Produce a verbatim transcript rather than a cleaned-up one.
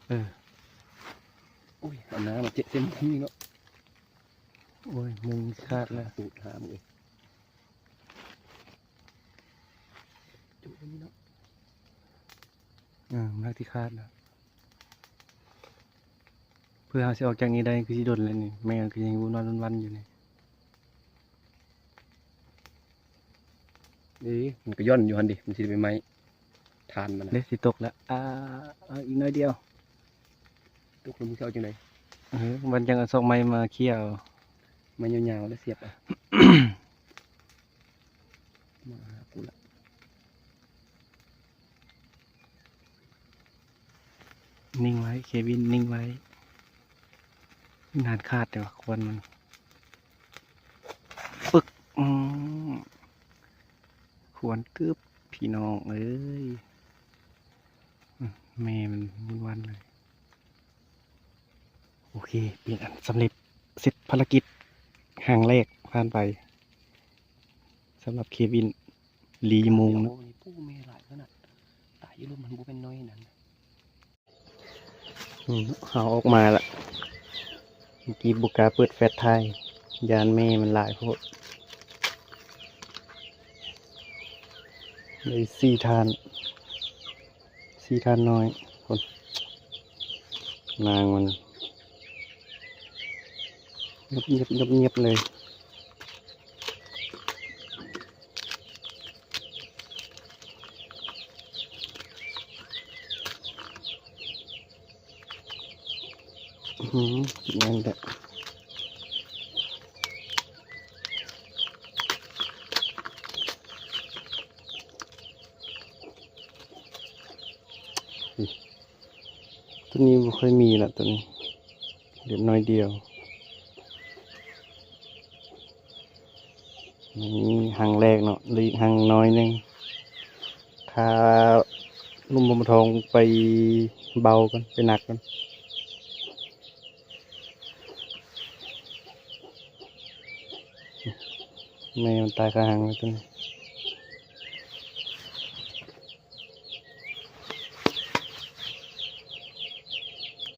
เออ อุ้ย เอาน้ำมาเจ็ดเส้นที่นี่เนาะ โอ้ย มุงขาดแล้ว ตูดหามเลย จุดนี้เนาะ เออ มันที่ขาดแล้ว เพื่อเฮาสิออกจากนี้ได้คือสิดนแล้วนี่ แม่มันก็ยังวุ่นวันวุ่นวันอยู่นี่ เอ้ย มันก็ย่อนอยู่หั่นดิ มันสิไปไหม้ถ่านมันน่ะ เด้ สิตกแล้ว อ่า เอาอีกหน่อยเดียว ตกแล้วมึงสิเอาจังใด๋ เออ มันจังเอาซอกไม้มาเขี่ยเอา ไม้ยาวๆ แล้วเสียบเอา มาหากูละ นิ่งไว้ เควิน นิ่งไว้ นานขาดเดี๋ยวควันมัน ปึก อืม ควันกึบ พี่น้องเอ้ย อืม แม่มันวุ่นวันเลย โอเค เป็นอันสำเร็จ เสร็จภารกิจ หางแรกผ่านไป สำหรับเควิน ลีมูงเนาะ โอ้ย ปูแม่หลายขนาด ตายอยู่ลุ่มมันบ่เป็นน้อยนั่น อืม เอาออกมาละ เมื่อกี้บ่กล้าเปิดแฟลชถ่าย ย้านแม่มันหลายโพด ได้สี่ถ่าน สี่ถ่านน้อย คน นางมัน เงียบๆๆๆ เลย อื้อหือ นั่นแหละ ตัวนี้บ่ค่อยมีละ ตัวนี้ เหลือน้อยเดียว นี่หางแรกเนาะ เหลืออีกหางน้อยหนึ่ง คาลุ่มบ่มทองไปเบาก่อน ไปหนักก่อน แม่มันตายคาหางเลยตัวนี้